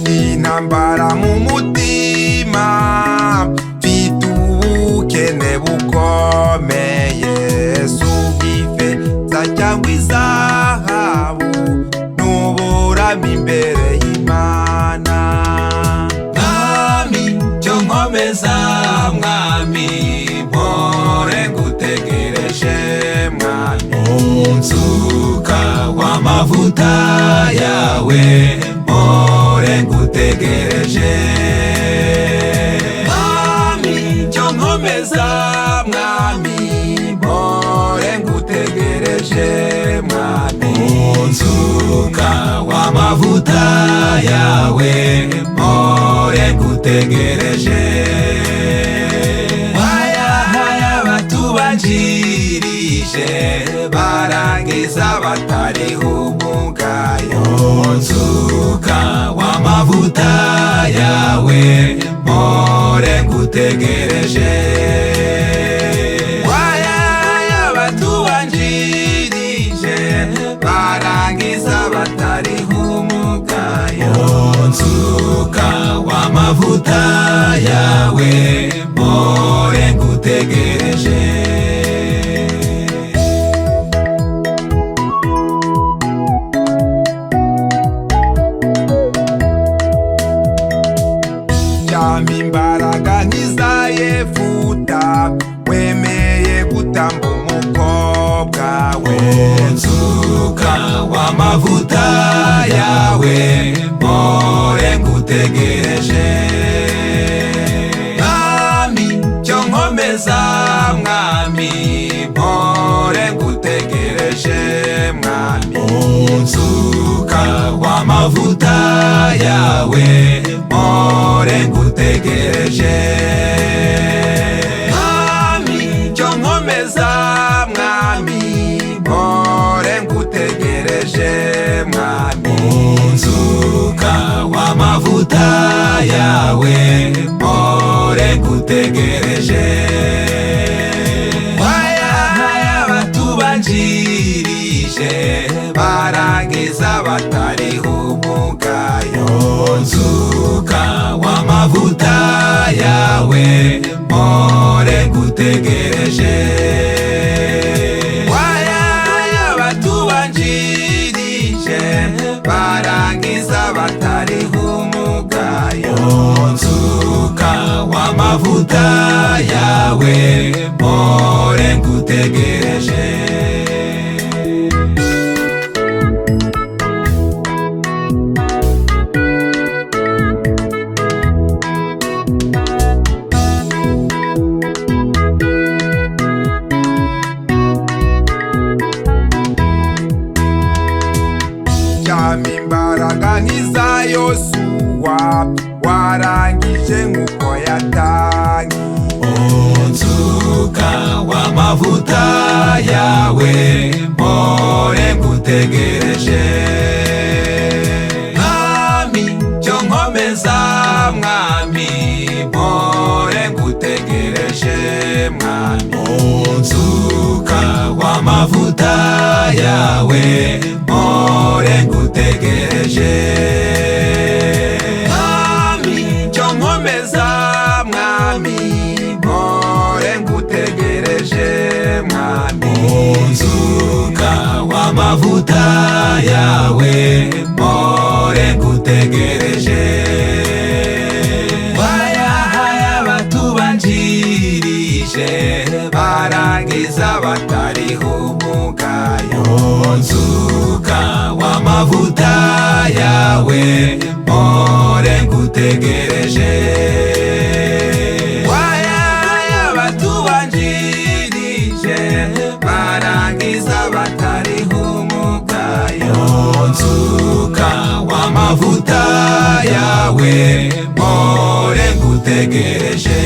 Intambara mu mutima, mfite ubukene bukomeye. Si ubw'ifeza cyangwa izahabu, n'uburame imbere y'Imana. Mwami, cyo nkomeza, Mwami, mpore ngutegereje, Mwami. Unsuka w'amavuta yawe, mpore ngutegereje. Mwami, cyo nkomeza, Mwami, mpore ngutegereje, Mwami. Unsuka w'amavuta yawe, mpore ngutegereje. Wayahaye abatubanjirije, barangiza batariho umugayo. Unsuka w'amavuta yawe, mpore ngutegereje. Wayahaye abatubanjirije, barangiza batariho umugayo. Unsuka w'amavuta yawe, mpore ngutegereje. Cyama imbaraga nk'iza Yefuta, wemeye gutamba umukobwa we. Unsuka w'amavuta yawe, mpore ngutegereje. Mwami, cyo nkomeza, Mwami, mpore ngutegereje, Mwami. Unsuka w'amavuta yawe, mpore ngutegereje. Mwami, cyo nkomeza, Mwami, mpore ngutegereje, Mwami. Unsuka w'amavuta yawe, mpore ngutegereje. Wayahaye abatubanjirije, barangiza batariho umugayo. Unsuka w'amavuta yawe, mpore ngutegereje. Wayahaye abatubanjirije, barangiza batariho umugayo. Unsuka w'amavuta yawe, mpore ngutegereje. Cyama imbaraga nk'iza Yosuwa, warangije nk'uko yatangiye. Unsuka w'amavuta yawe, mpore ngutegereje. Mwami, cyo nkomeza, Mwami, mpore ngutegereje, Mwami. Unsuka w'amavuta yawe, mpore ngutegereje. Mwami, cyo nkomeza, Mwami, mpore ngutegereje, Mwami. Unsuka w'amavuta yawe, mpore ngutegereje. Wayahaye abatubanjirije, barangiza batariho umugayo. Unsuka w'amavuta yawe, mpore ngutegereje. Wayahaye abatubanjirije, barangiza batariho umugayo. Unsuka w'amavuta yawe, mpore ngutegereje.